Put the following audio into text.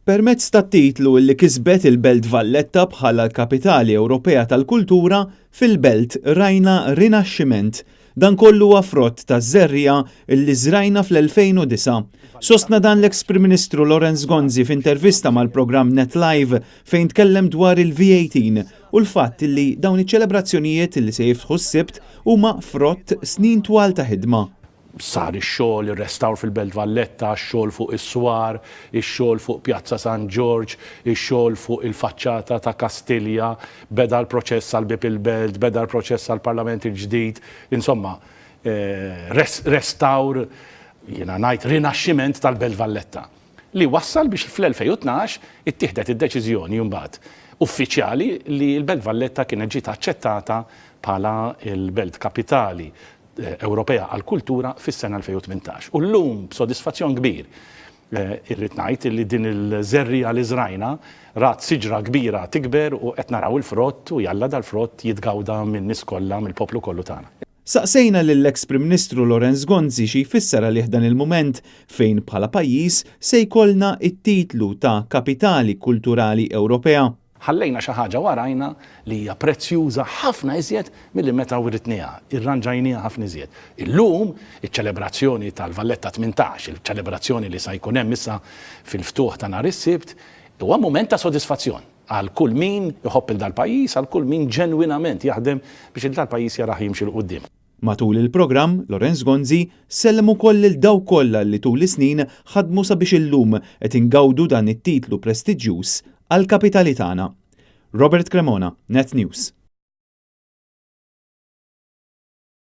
Permezz tat-titlu li kisbet il-Belt Valletta bħala l-Kapitali Ewropea tal-Kultura, fil-Belt rajna rinaxximent. Dan kollu huwa frott taż-żerriegħa li żrajna fl-2009. Sostna dan l-eks Prim Ministru Lawrence Gonzi f'intervista mal-programm Net Live fejn tkellem dwar il-V18 u l-fatt li dawn iċ-ċelebrazzjonijiet li se jiftħu s-Sibt huma frott snin twal ta' ħidma. Sar ix-xogħol, ir-restawr fil-Belt Valletta, ix-xogħol fuq is-swar, ix-xogħol fuq Pjazza San Ġorġ, ix-xogħol fuq il-faċċata ta' Kastilja, beda l-proċess għal Bieb il-Belt, beda l-proċess għall-Parlament il-ġdid, insomma, restawr, jiena ngħid rinaxximent tal-Belt Valletta, li wassal biex fl-2012 ittieħdet id-deċiżjoni mbagħad uffiċjali li l-Belt Valletta kienet ġiet aċċettata bħala l-Belt Kapitali Ewropea għall-Kultura fis-sena 2018. U llum b'sodisfazzjon kbir irrid ngħid li din il-żerriegħa li żrajna rat siġra kbira tikber u qed naraw il-frott u jalla dal-frott jitgawda min-nies kollha, mill-poplu kollu tagħna. Saqsejna lill-eks Prim Ministru Lawrence Gonzi xi jfisser għalih dan il-mument fejn bħala pajjiż se jkollna t-titlu ta' Kapitali Kulturali Ewropea. Ħallejna xi ħaġa warajna li hija prezzjuża ħafna iżjed milli meta writnieha, irranġajnieha ħafna iżjed. Illum, iċ-ċelebrazzjoni tal-Valletta 18, il-ċelebrazzjoni li sa jkun hemm issa fil-ftuħ ta' nhar is-Sibt, huwa mument ta' sodisfazzjon għal kull min iħobb 'il dal-pajjiż, għal kull min ġenwinament jaħdem biex 'il dal-pajjiż jarah jimxi 'l quddiem. Matul il-programm, Lawrence Gonzi sellem ukoll lil dawk kollha li tul is-snin ħadmu sabiex illum qed ingawdu dan it-titlu prestiġjuż għall-kapitali tagħna. Robert Cremona, Net News.